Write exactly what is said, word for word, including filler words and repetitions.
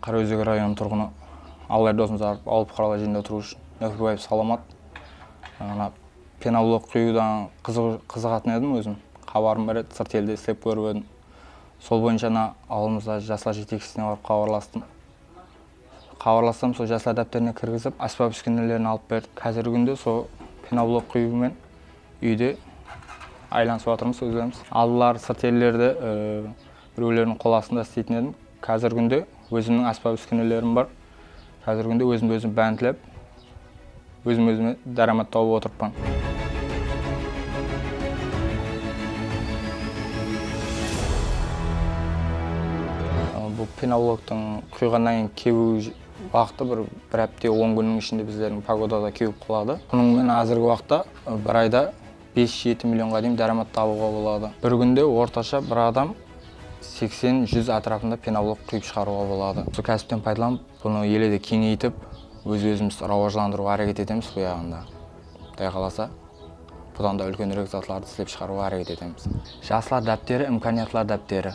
Qaraózek rayonı turǵını Allayar Dosnazarov awıl puqaralar jıyınında turıwshı Nápirbaev Salamat. Ana, penoblok quyıwdan qızıq-, qızıǵatın edim ózim. Xabarım bar edi, sırt elde islep kórip edim. Sol boyınsha ana awılımızda jaslar jetekshisine barıp xabarlastım. Xabarlassam, sol jaslar dápterine kirgizip, ásbap-úskenelerin alıp berdik. Házirgi kúnde sol penoblok quyıw menen úyde aylanısıp atırmız ózlerimiz. Aldıları sırt ellerde, e, birewlerdiń qol astında isleytin edim. Házirgi kúnde ózimniń ásbap-úskenelerim bar. Házirgi kúnde ózimdi ózim bántlep, ózim-ózime dáramat tawıp otırıppan. Bul penobloktıń quyǵannan keyin kebiw j-, waqtı bir, bir hápte, on kúnniń ishinde bizlerdiń pogodada kewip qaladı. Bunıń menen házirgi waqıtta, bir ayda bes-jeti millionǵa deyin dáramat tabıwǵa boladı. Bir kúnde ortasha bir adam seksen-júz átirapında penoblok quyıp shıǵarıwǵa boladı. Usı kásipten paydalanıp, bunı ele de keńeytip, óz-ózimizdi rawajlandırıwǵa háreket etemiz bu jaǵında. Quday qalasa, budan da úlkenirek zatlardı islep shıǵarıwǵa háreket etemiz. Jaslar dápteri, imkaniyatlar dápteri.